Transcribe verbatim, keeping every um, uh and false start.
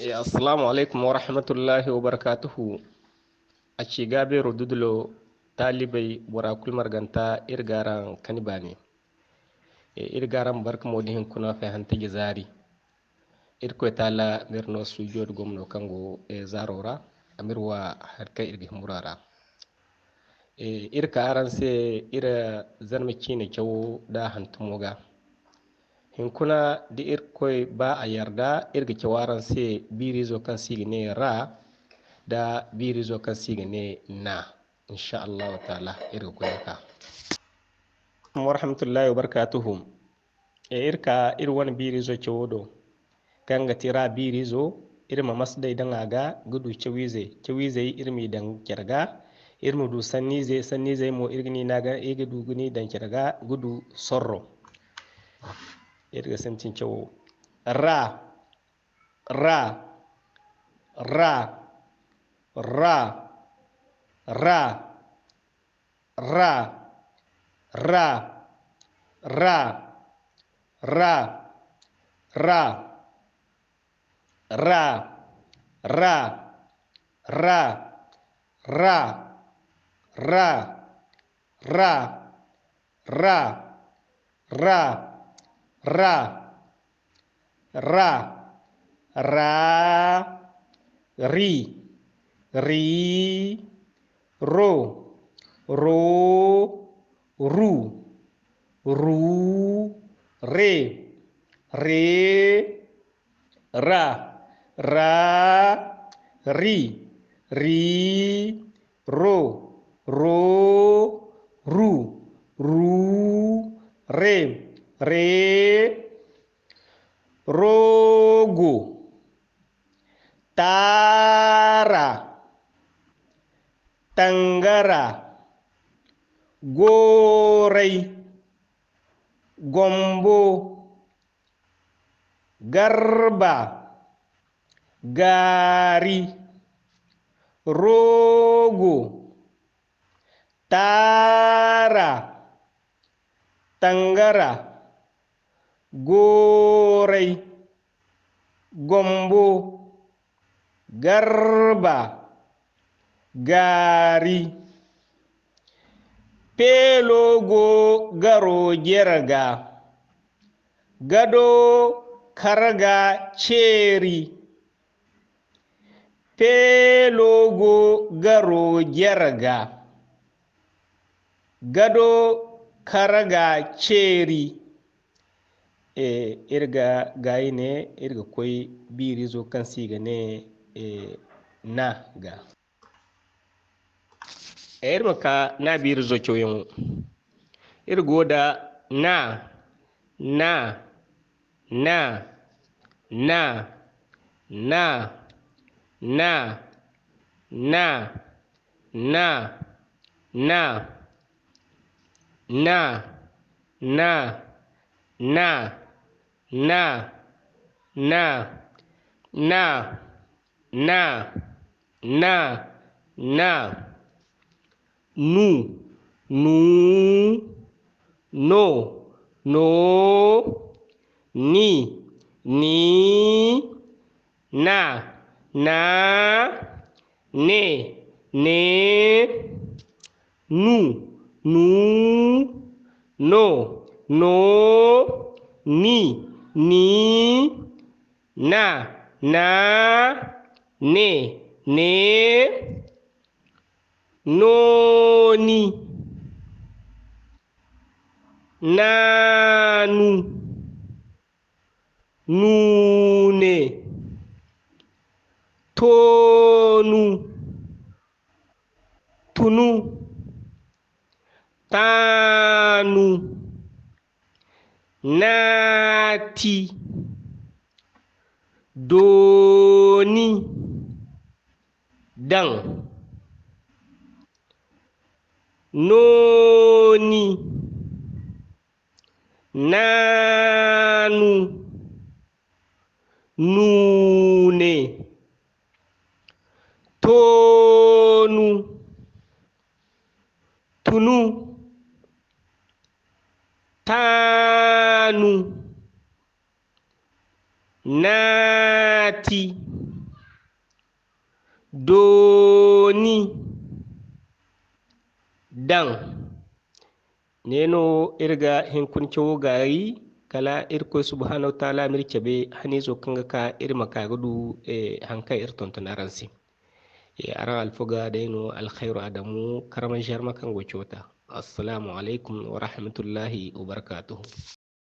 Eh, assalamu alaikum wa rahmatullahi wa barakatuhu. A ci ga beero dudulo, taalibey, bora kulu marganta, iri ga araŋ kani baani. Eh, iri ga araŋ barka mo da hinkuna fay hanta ga zaari. Irkoy Taala ma iri no suujo da gomno kaŋ go, eh, zaaro ra, a ma iri wa hari kaŋ iri ga himbura ra. Eh, iri ka araŋ se iri zarma ciine cawo da hantumo ga. Hinkuna da Irkoy ba a yarda, iri ga caw araŋ se biirizo kaŋ se i ga ne ra, da biirizo kaŋ se i ga ne na. Insha Allahu taala, iri ga koy ka. Wa rahmatullahi wa barakatuhu. E, iri ka iri wane biirizo cawo do, kaŋ ga ti ra biirizo, iri ma masday daŋ a ga, ga du cawiizey. Cawiizey iri m'i daŋ care ga, iri ma du sanniizey, sanniizey mo iri ga ni na ga, iri ga du ga ni daŋ care ga, ga du sorro. Iri ga sintin cawo. Ra, ra, ra, ra, ra. Ra, ra, ra, ra, ra, ra, ra, ra, ra, ra, ra, ra, ra, ra, ra, ra, ri, ri, ro, ro, ru, ru, re, re, ra, ra, ri, ri, ro, ro, ru, ru, re, re, rogo, taara, tangara, goray, gombo, garba, gaari, rogo, taara, tangara, goray, gombo, garba, gaari. Peelo go garo jere ga, gado karga ceeri. Peelo go garo jere ga, gado karga ceeri. E, iri ga gaayi ne, iri ga koy biirizo kaŋ se i ga ne, e, na ga. E, iri ma ka na biirizo cawyaŋo. Iri go da na, na, na, na, na, na, na, na, na, na, na, na, na, na, na, na, na, na, na. Nu, nu, no, no, ni, ni, na, na, ne, ne, nu, nu, no, no, ni, ni, na, na, ne, ne, nooni, naanu, nuune, toonu, tunu, taanu, naati, dooni, daŋ, nooni, naanu, nuune, toonu, tunu, taanu, naati, Dooni. Daŋ. Ne no iri ga hinkuna cawo gaari, kala Irkoy subhanahu wa taala m'iri cabe haniizo kaŋ ga ka iri ma ka ga du, eh, haŋ kaŋ iri tonton araŋ se. Eh, araŋ alfaga day no Alkhayru Adamu, Karma Jarma kaŋ go Cota. Assalamu alaykum wa rahmatullahi wa barakatuhu.